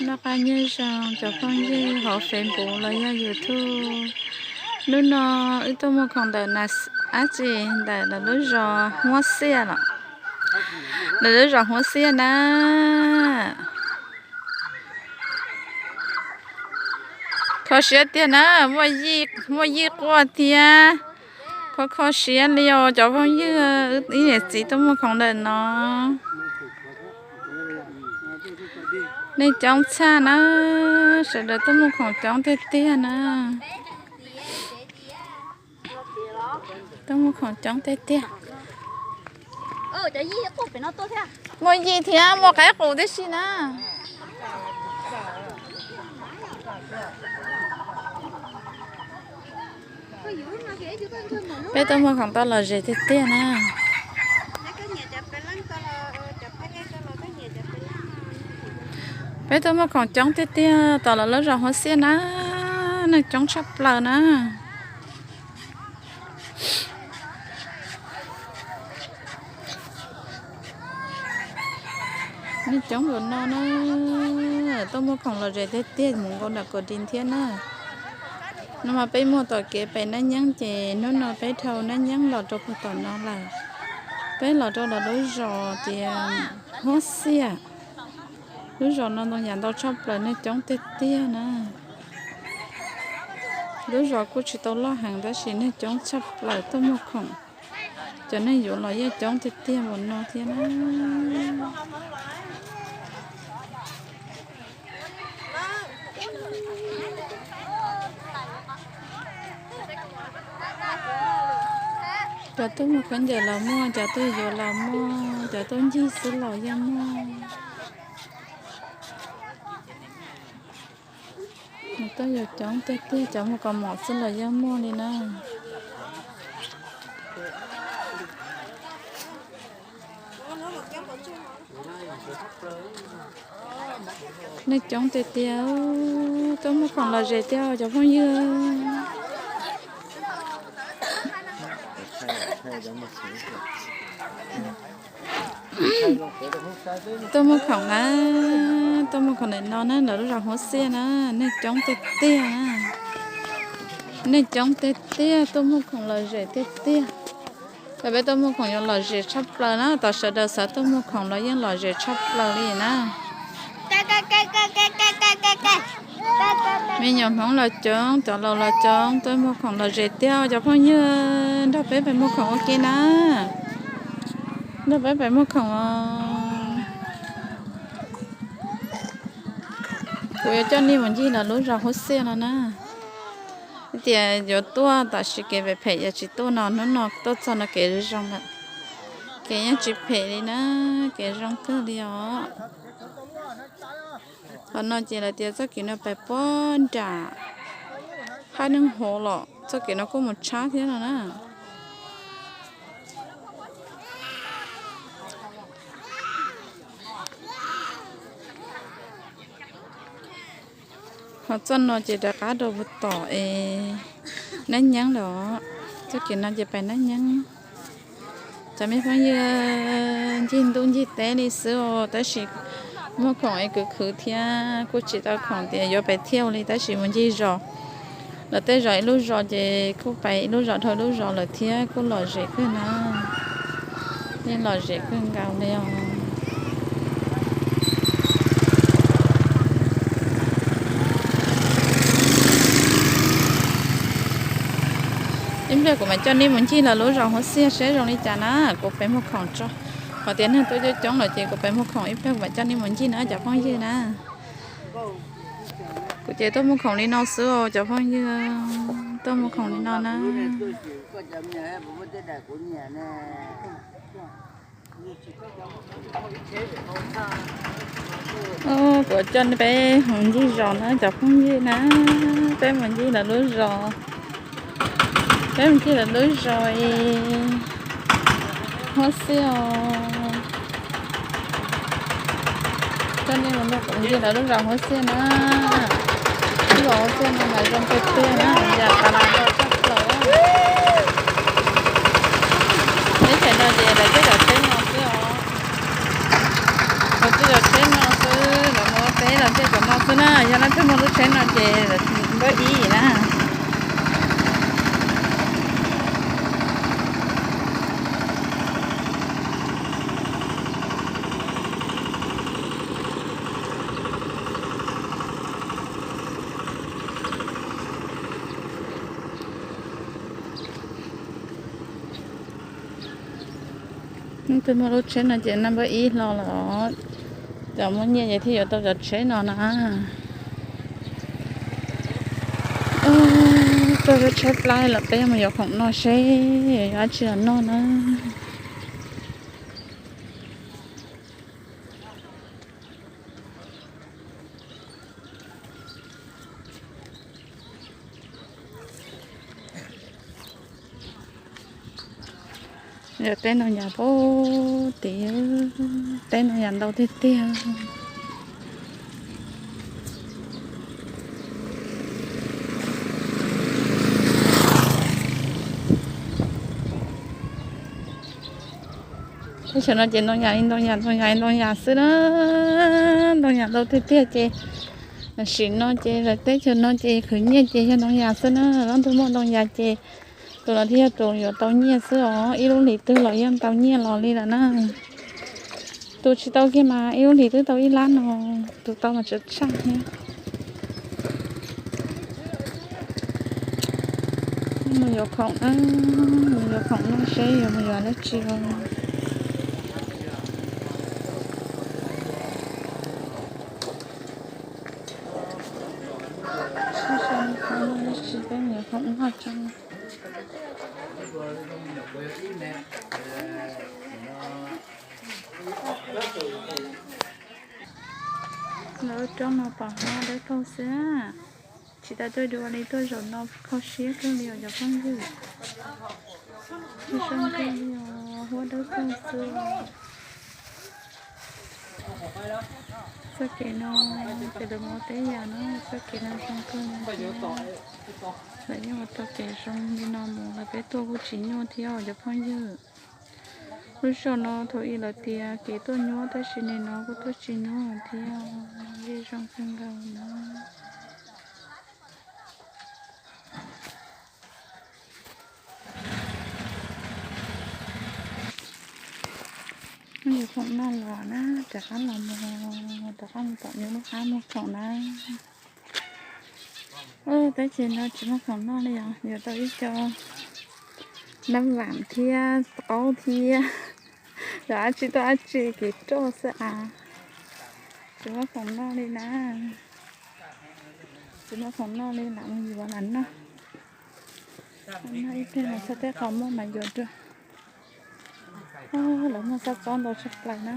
Noj qab nyob zoo cov phooj ywg hauv Facebook los yog YouTube. Hnub no wb tuaj muag khoom ntawm nas, dab tsi, ntawm lawv lub zos Huab Xiaj los. Lawv lub zos Huab Xiaj na. Kho siab tiag na, muaj yij quaj thiab. Kho kho siab li os cov phooj ywg, ib niam txiv tuaj muag khoom ntawm no. Neeg coob tshaj na, sawv daws tuaj muag khoom coob tiag tiag na. Tuaj muag khoom coob tiag tiag. Muaj yij thiab muaj qaib qus tib si na. Peb tuaj muag khoom tau lom zem tiag tiag na. Peb tuaj muag khoom coob tiag tiag tom lawv lub zos Huab Xiaj na, neeg coob tshaj plaws na. Neeg coob npaum no na, tuaj muag khoom lom zem tiag tiag mus nkaus nram Kaus Dis thiab na. No mas peb muag tom kev pem Nab Nyeeb ces hnub no peb dhau Nab Nyeeb los rau puag tom no lawm. Peb los rau lawv lub zos tias Huab Xiaj. Lub zos no ntoo yam ntau tshaj plaws, neeg coob tiag tiag na. Lub zos kuj tsis tau loj heev tab sis neeg coob tshaj plaws tuaj muag khoom. Cov neeg yuav los yeej coob tiag tiag npaum no thiab na. Cov tuaj muag khaub ncaws los muaj, cov tuaj yuav los muaj, cov tuaj ncig xwb los yeej muaj. Tuaj yuav coob tiag tiag, cov muag kaus mom xwb los yeej muaj li na. Neeg coob tiag tiag, tuaj muag khoom lom zem tiag cov phooj ywg. Tuaj muag khoom na, tuaj muag khoom ntawm no na, lawv lub zos Huab Xiaj na, neeg coob tiag tiag na. Neeg coob tiag tiag, tuaj muag khoom lom zem tiag tiag. Cov peb tuaj muag khoom yuav lom zem tshaj plaws na, tom sawv daws xav tuaj muag khoom los yeej lom zem tshaj plaws li na. Me nyuam Hmoob los coob, cov laus los coob, tuaj muag khoom lom zem tiag cov phooj ywg, nrog peb pem muag khoom ua ke na. Nrog peb pem muag khoom os. Kuv yuav coj nej mus ncig lawv lub zos Huab Xiaj no na. Tias yuav tuaj tam sim kev phem phem yog tsis tuaj no, hnub no tuaj txog no kev zoo lawm. Kev yeej tsis phem li na, kev zoo kawg li os. Qhov no ces lawv tias txoj kev no pais puag nram Hab Neeg Hauv los txoj kev no kuj mus tshab thiab no na. Ho txoj no ces rov qab rau puag tom es Nab Nyeeb lawm. Txoj kev no ces pais Nab Nyeeb. Cov me phooj ywg, ncig ntuj ncig teb li xwb os, tab sis muag khoom es khwv khwv thiab kuj tsis tau khoom tias yuav pais thiaj li, tab sis mus ncig zos. Lawv tej zos ib lub zos ces kuj pais ib lub zos dhau ib lub zos lawm thiab kuj lom zem kawg na. Yeej lom zem kawg nkaus li os. Ib pliag kuv mam coj nej mus ncig lawv lub zos Huab Xiaj seb zoo li cas na, kuv pem muag khoom tso. Qhov tias neeg tuaj coob coob lawm ces kuv pem muag khoom ib pliag kuv mam coj nej mus ncig na cov phooj ywg na. Kuv ces tuaj muag khoom li no xwb os cov phooj ywg, tuaj muag khoom li no na. Kuv coj peb mus ncig zos na cov phooj ywg na, peb mus ncig lawv lub zos, peb mus ncig lawv lub zos es Huab Xiaj os. Coj nej mus nrog kuv ncig lawv lub zos Huab Xiaj na. Lub zos Huab Xiaj no mas zoo tiag tiag na, yam tas las no tshaj plaws. Neb thaum no ces lawv tej zos tsheb no xwb os. Lawv tej zos tsheb no xwb, lawv mus ua teb lawv tej zos no Yog leej twg muaj lub tsheb no ces npawb ib na. Leej twg muaj lub tsheb no ces naj npawb ib hlo los, cov muaj nyiaj ces thiaj yuav tau cov tsheb no na. Txog lub tsheb plab lawm, peb yuav mus yuav khoom noj seb yuav dab tsi los noj na. Yog teb no yam pab tid, teb no yam ntau tiag tiag. Teb chaws no ces ntoo yam li ntoo yam ntoo yam li ntoo yam xwb na, ntoo yam ntau tiag tiag ces tam sim no ces lawv teb chaws no ces khwv nyiaj ces yog ntoo yam xwb na. Leej twg muaj ntoo yam ces tus no thiaj yog tus yuav tau nyiaj xwb os, ib lub hlis twg los yeej tau nyiaj los li lawm na. Tus tsis tau kiag mas ib lub hlis twb tau ib lab no, tus tau mas tseem tshaj thiab. Mus yuav khoom, mus yuav khoom noj seb yuav mus yuav dab tsi os. Sib sau khoom noj dab tsi peb mus yuav khoom noj tso. Lawv roob no pom huab dawb paug xwb, tsis tas tuaj dua li tuaj zaum no kho siab kawg li os cov phooj ywg. Zoo kawg li os, huab dawb paug xwb. Txoj kev no ces lawv mus ua teb yam no, txoj kev no zoo kawg li thiab. Lawv yeej ua tau kev zoo li no mus los peb tuaj kuj tsis nyuaj thiab os cov phooj ywg. Lub zos no thaum ub lawv tias kev tuaj nyuaj tab sis nim no kuj tuaj tsis nyuaj thiab, yeej zoo kawg nkaus na. Muaj khoom noj los na, rov qab los mus, rov qab mus tom nyuj lub qab muag khoom na. Teb chaws no tsis muaj khoom noj li os, yuav tau ib co nab vam thiab qaub thiab, yog dab tsi tuaj dab tsi kev roj xwb as. Tsis muaj khoom noj li na, tsis muaj khoom noj li, lam mus yuav lam noj. Noj ib pliag los txog tej qhov muaj mas yuav dua. Lawv muag xob txob ntau tshaj plaws na.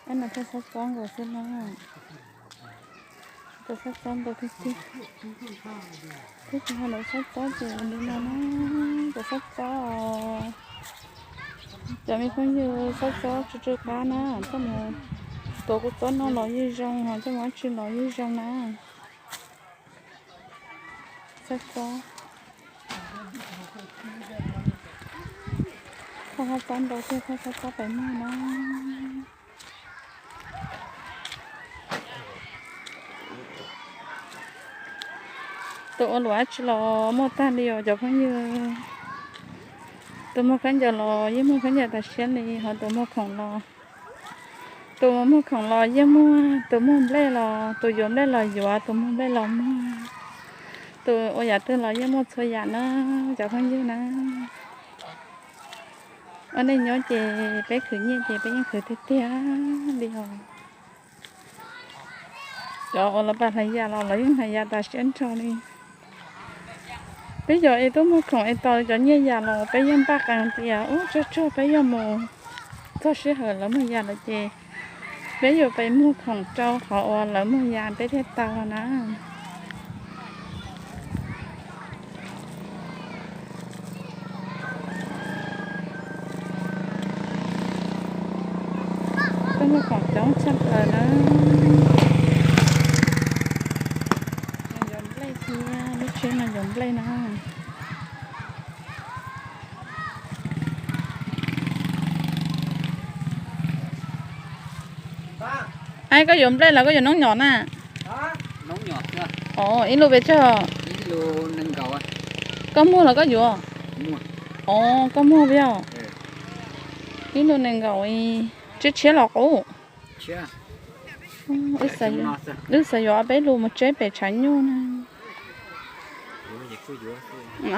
Ab, no thiaj xob txob nkaus xwb na. Tau xob txob ntau tiag tiag. Twb tsis yog lawv xob txob ces ua li no na, tau xob txob os. Cov me phooj ywg, xob txob tsw tsw qab na, koj mus tuav kuv txob no los yeej zoo, ho coj mus dab tsi los yeej zoo na. Xob txob, koj xob txob ntau tiag, koj xob txob pem muag na. Tus ua luam dab tsi los muaj tag li os cov phooj ywg. Tus muag khaub ncaws los yeej muaj khaub ncaws tas siab li, ho tus muag khoom los, tus muag khoom los yeej muaj, tus muag nplej los, tus yuav nplej los yuav, tus muag nplej los muag, tus ua yam twg los yeej muaj txhua yam na cov phooj ywg na. Ua neej nyob ces peb khwv nyiaj ces peb yeej khwv tiag tiag li os. Cov uas lawv pab hlais yam los lawv yeej hlais yam tas siab nrho li. Peb yog es tuaj muag khoom es tau cov nyiaj yam los peb yeej npaj qees tias ub tsawg tsawg peb yuav mus, txog sij hawm lawv muag yam lawm ces peb yuav pais muag khoom rau qhov uas lawv muag yam peb thiaj tau na. Tuaj muag khoom coob tshaj plaws na. Yuav nplej thiab, lub tsheb no yuav nplej na. Aib, koj yuav nplej los koj yuav noob nyom na? Ib lus pes tsawg? Koj muag los koj yuav? Os, koj muag thiab. Ib lus nees nkaum, tshiab tshiab los qub. Wb xav yuav ob peb lus mus tseb pem tshav nyuj na.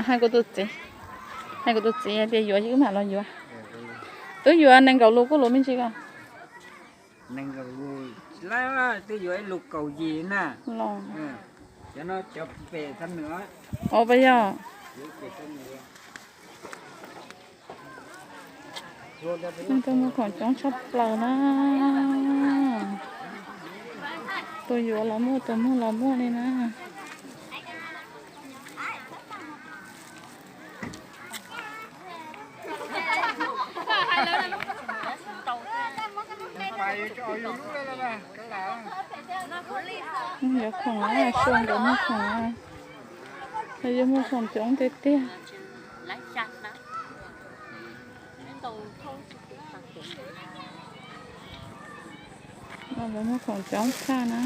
Hais kuv tus txiv, hais kuv tus txiv tias yuav ces wb mam los yuav. Wb yuav nees nkaum lus kuj luav me ntsis ko. Twb yuav ib lus kaum yim na. Los, cov pem, o, puas yog? Tuaj muag khoom coob tshaj plaws na. Tus yuav los muaj, tus muag los muaj li na. Yuav khoom, Sua nkawd muag khoom, yuav muag khoom coob tiag tiag. Lawv muag khoom coob tshaj na.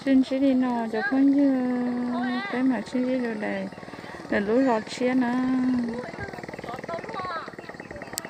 Sib ntsib li no cov phooj ywg, peb mam sib ntsib dua daim lub zos tshiab na.